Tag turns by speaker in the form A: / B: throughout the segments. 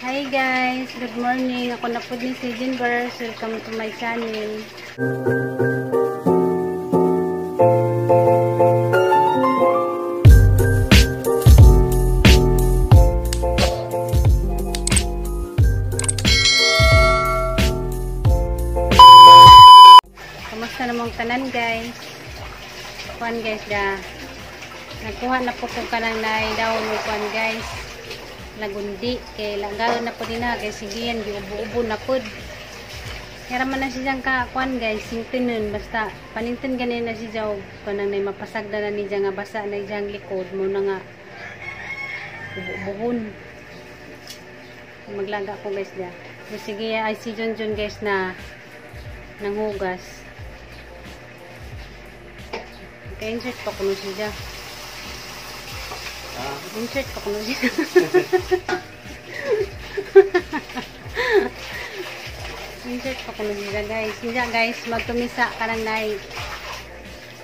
A: Hi guys, good morning. Ako na po ni si Jinbers. Welcome to my channel. Kamusta namang tanan guys? Kuan guys da. Nagkuha na po ko kanang naay daw mo kuan guys. Lagundi kay langgaon na po din na kay sige yan giubo-ubo na pod. Kaya man na siya ka kuan guys, singtinon basta panintin ganin na siya og kanang nay mapasagda na ni nga basa na iyang likod mo na nga ubo-ubohon. Maglaga ko guys da. Sige ay si John John guys na nanghugas. Kay insert pa kuno siya. Insert pa kuno siya. Insert pa kuno siya guys. Siya guys magtumisa kanang nay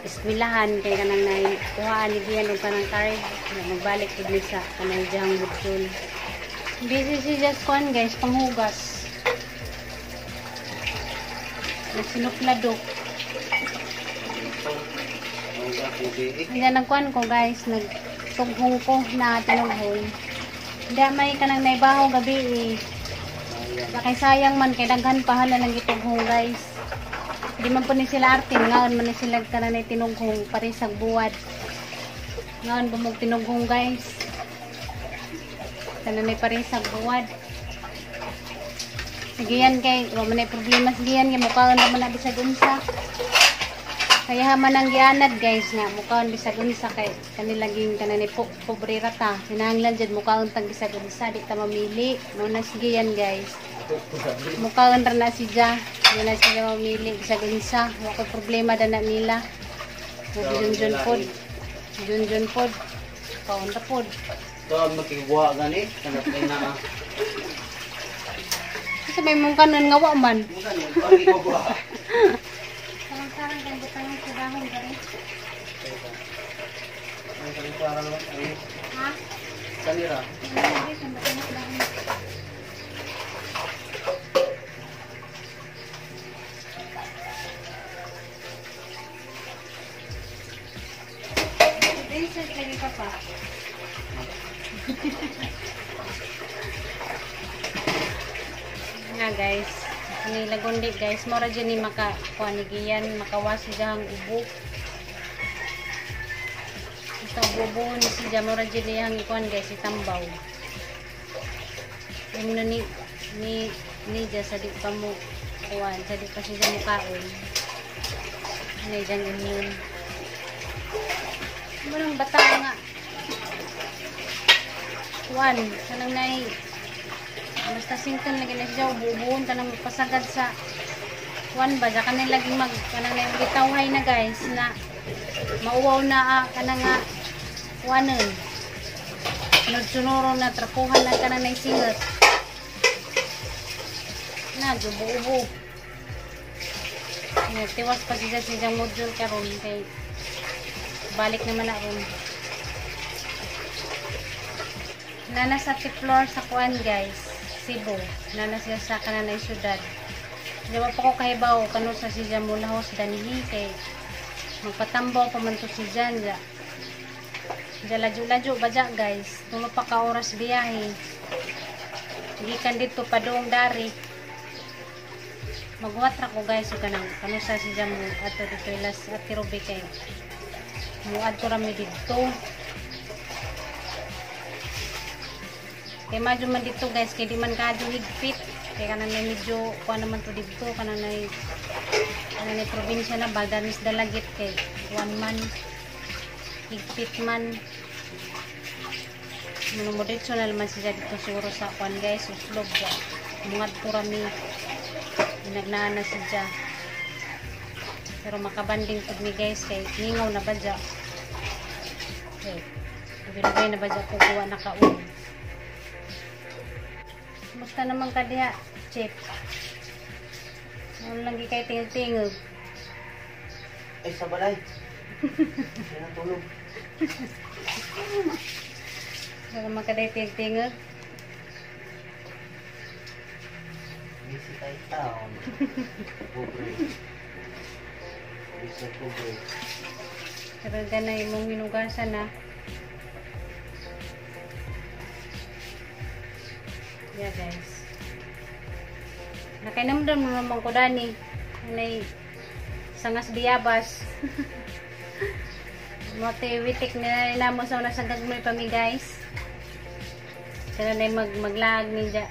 A: eskwelahan kay kanang nay kuhaan ni diyan og kanang card. Magbalik pud ni sa kanang diyang budol. Busy si just kuan guys panghugas. Nagsinuplado. Hindi nagkuan ko guys, nagtughong ko na tinughong. Hindi may kanang naibaho gabi eh. Kay sayang man kay daghan pa hala nang gitughong guys. Di man po ni sila artin, ngaon man ni sila kanang nay tinughong parisag buwad. Ngaon bumog tinughong guys. Kanang nay parisag buwad. Sige yan kay wa man nay problema sige yan kay mukaon naman na bisag unsa. Kaya man ang gianad guys nga mukaon bisag unsa kay kanilaging kanani po pobre ra ta. Sinahanglan jud mukaon tag bisag unsa di ta mamili. Mo na sige yan guys. Mukaon ra na siya. Di na sila mamili bisag unsa. Wa koy problema dana nila. Junjun pod. Junjun pod. Kaon ra pod.
B: To makigwa gani kanang na.
A: Kasi may mong kanon nga wa man.
B: Mong kanon pagigwa.
A: Sarang kang butang sa dahon gani.
B: Ay kani para naman ay.
A: Ha?
B: Kanira.
A: Insert lagi ka pa. Nga guys. Ang lagundi guys, mora dyan ni maka kuanigiyan, makawasi dyan ang ubo. Basta ubo-ubohon siya, mora dyan ni ang ikuan guys, itambaw. Yung ni ni ni dyan sa di pa mo kuan, sa di pa siya mukaon. Ano dyan immune. Manang bata nga. Kuan, kanang nai. Basta sington lagi na siya ubo-ubohon kanang pasagad sa kuan ba ja kanang lagi mag kanang na gitawhay na guys na mauwaw na kanang nga kuanon sunod-sunoro na trapuhan na kanang na singot na ubo-ubo. Tiwas pa siya siyang module karon kay balik naman na ron. Nana sa floor sa kuan guys, Cebu. Nana siya sa kananay syudad. Di ba pa ko kahibaw kano sa siya mulahos danhi kay magpatambaw pa man to si Jan ja. Ja ladyo-ladyo ba ja guys. Tulo pa ka oras biyahe. Gikan dito padung dari. Magwat ra ko guys og kanang kano sa siya mo adto dito ilas at Tirobe kay muadto ra mi didto. Kay madyo man dito guys, kay di man kadyo higpit. Kay kanang may medyo kuan naman to dito, kanang nay probinsya na Baldanis Dalagit kay kuan man higpit man. Muno mo diretso na naman siya dito siguro sa kuan guys, uslob ba. Muadto ra mi inagnaan na siya. Pero makabanding pud mi guys kay ningaw na ba dya. Okay. Lugay na ba dya kukuha na kaon. Kumusta naman ka diha, Chip? Ano lagi kay tingog-tingog?
B: Ay, sa balay. Ay, natulog.
A: Wala naman ka diha tingog-tingog?
B: Busy tayo taon. Pobre. Busy pobre.
A: Pero ganay mong hinugasan na. Yeah guys. Nakainamdam mo naman ko dani. Anay sangas biyabas. Mote witik na namo sa una sa gagmay pa mi guys. Kaya na maglaag ni ja.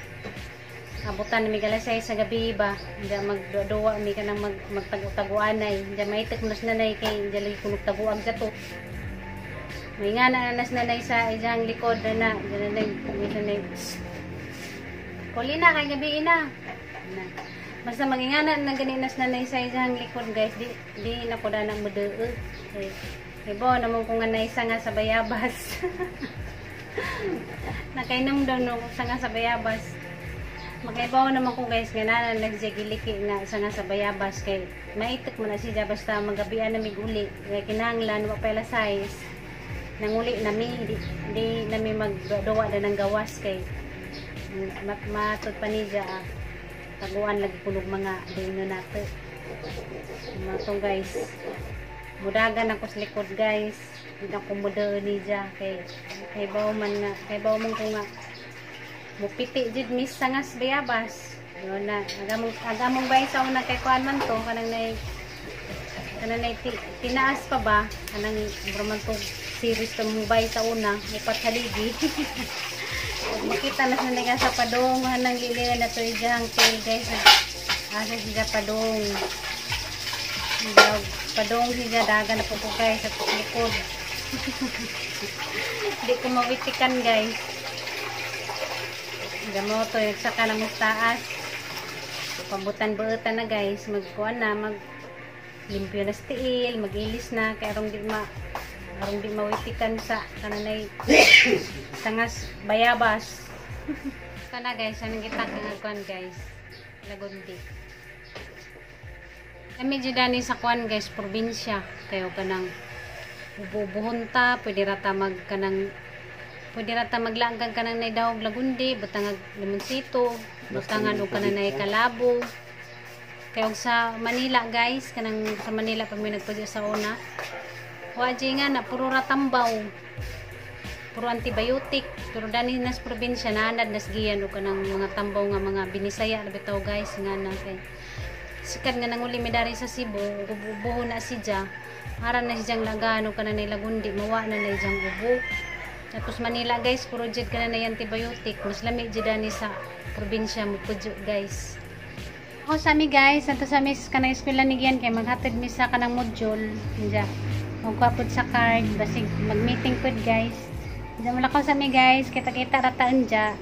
A: Abutan mi alas 6 sa gabi ba. Diya magduwa mi kanang magtagu-taguanay. Diya maitik mas nanay kay diya lagi kunog taguag sa to. May nga na nas nanay sa iyang likod na diya nanay nanay. Kuli na kay gabi na. Na. Basta mangingana na gani nas nanay sa iyang likod guys, di na ko danang mudee. Kay ibo namon ko nga naisa nga sa bayabas. Nakainom daw no sa nga sa bayabas. Makaibaw naman ko guys nga nana nagjagiliki nga sa nga sa bayabas kay maitik man na siya basta magabian na miguli kay kinahanglan wa pa ila size nanguli nami di nami magduwa na ng gawas kay matud pa niya taguan lagi kunog mga dino nato. Mato guys, mudagan ako sa likod guys, di na ko mudaan niya kay baw man nga kay baw man ko nga mupiti jud mis sangas bayabas. Yun na agamong bay sa una kay kuan man to kanang nay tinaas pa ba kanang man to series to mong bay sa una upat haligi. Makita na sa nega sa padong hanang lilihan na to ijang tail guys. Asa siya padong. Padong siya dagan na po ko guys sa likod. Di ko mawitikan guys. Gamo to saka na mo taas. Pabutan-buutan na guys, magkuan na, mag limpyo na sa tiil, magilis na kay arong di mawitikan sa kananay sangas bayabas. Kana guys, anong kita kuan guys? Lagundi. Kami jud ani sa kuan guys, probinsya kayo kanang ubo-ubohon ta, pwede ra ta mag kanang pwede ra ta maglaangkan kanang nay dahog lagundi, butangag limonsito, butangan og kanang nay kalabo. Kay og sa Manila guys, kanang sa Manila pag may nagpadyo sa una, wa nga na puro ra tambaw, puro antibiotic. Pero dani nas probinsya naanad nas giyan og kanang mga tambaw nga mga binisaya na bitaw guys nga na kay sikat nga nanguli mi dari sa Cebu, ubo na siya. Aran na siyang lagaan og kanang nay lagundi, mawa na na siyang ubo. Tapos Manila guys, puro jud kana na antibiotic. Mas lami jud ani sa probinsya mo pudyo guys. Ako sa mi guys, ato sa mi kanang eskwela ni Gian kay maghatid mi sa kanang module. Diya. Magkuha pud sa card basig mag-meeting pud guys. Diya mo lakaw sa mi guys, kita-kita ra ta anja.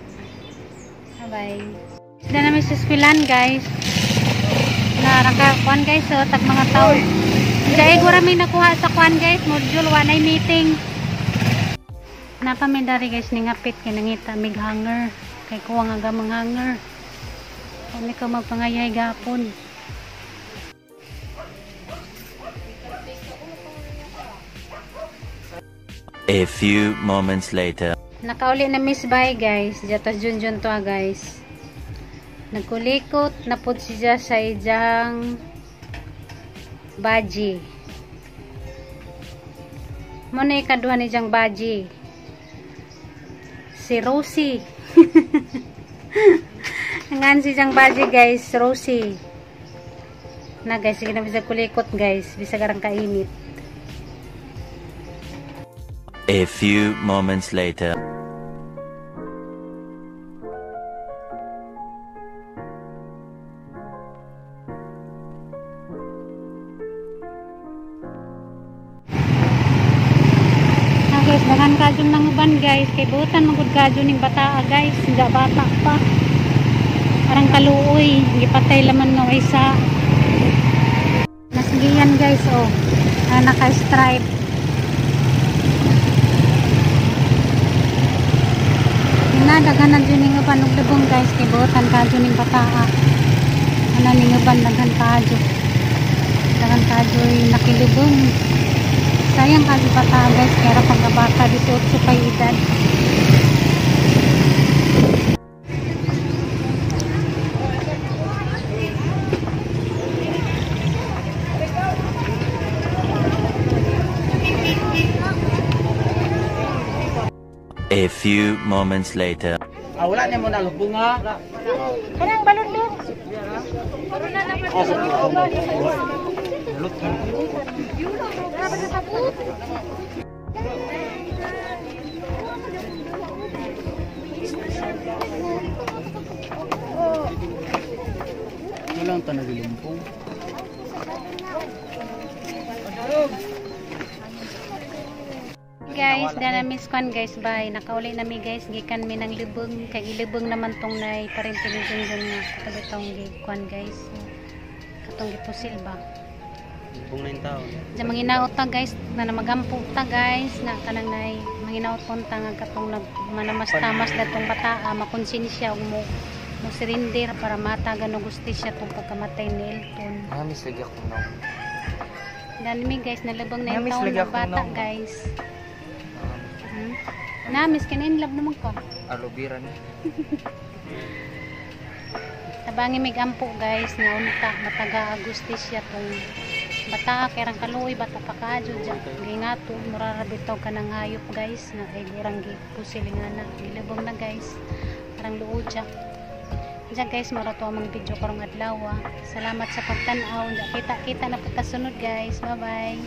A: Bye bye. Dana mi sa eskwelahan guys. Naraka kuan guys, so tag mga tawo. Diya ay gura mi nakuha sa kuan guys, module wa nay meeting. Napa mi dari guys ningapit kay nangita mig hanger kay kuha nga gamang hanger. Kami ka magpangayay gapon.
C: A few moments later.
A: Nakauli na miss bye guys. Jatas junjun to guys. Nagkulikot na pud siya sa ijang baji. Mo na ikaduha ni jang baji. Si Rosie. Ngan si jang baji guys, Rosie. Na guys, sige na bisag kulikot guys, bisag arang kainit.
C: A few moments later.
A: Ah, guys, daghan kadyo ng uban guys, kay butan magud kadyo ning bataa guys, hindi bata pa. Parang kaluoy, gipatay laman no isa. Nasgiyan guys oh, naka-stripe. Na daghan na jud ning uban og labong guys, kay butan kadyo ning bataa. Ana ning uban daghan kadyo. Daghan kadyo nakilubong. Sayang kadyo bataa guys, kay ra pagkabata 18 pay edad.
C: few moments later.
B: Ah, wala na mo na bunga.
A: Kanang balon dong.
B: Wala ang tanagilumpong.
A: Guys, dana miss kwan guys, bye. Nakauli na mi guys, gikan mi ng libong kay gilibong naman tong nay parinti ni Junjun nga katabi tong gi kwan guys. Katong gipusil ba.
B: Lumpong na yung tao.
A: Diyan manginaot ta guys, na namagampo ta guys, na kanang nay manginaot punta nga katong nag manamas-tamas datong bataa, makonsensya ug mo mo surrender para matagan og gustisya tong pagkamatay ni Elton.
B: Namiss lagi ako na.
A: Dani mi guys, nalabang na yung
B: Namiss
A: taon
B: lagi
A: ng
B: ako
A: bata
B: nung-
A: guys. Namiss ka na in love naman ka.
B: Alubira ni.
A: Tabangi mig ampo guys nga unta mataga agustisya tong bata kay rang kaluoy bata pa kaadyo dya gingato mura ra bitaw kanang hayop guys nga ay gurang gipusilingan na gilabong na guys arang luod dya dya guys. Mara to among video karong adlaw ah. Salamat sa pagtan-aw. Kita kita na po ta sunod guys. Bye bye.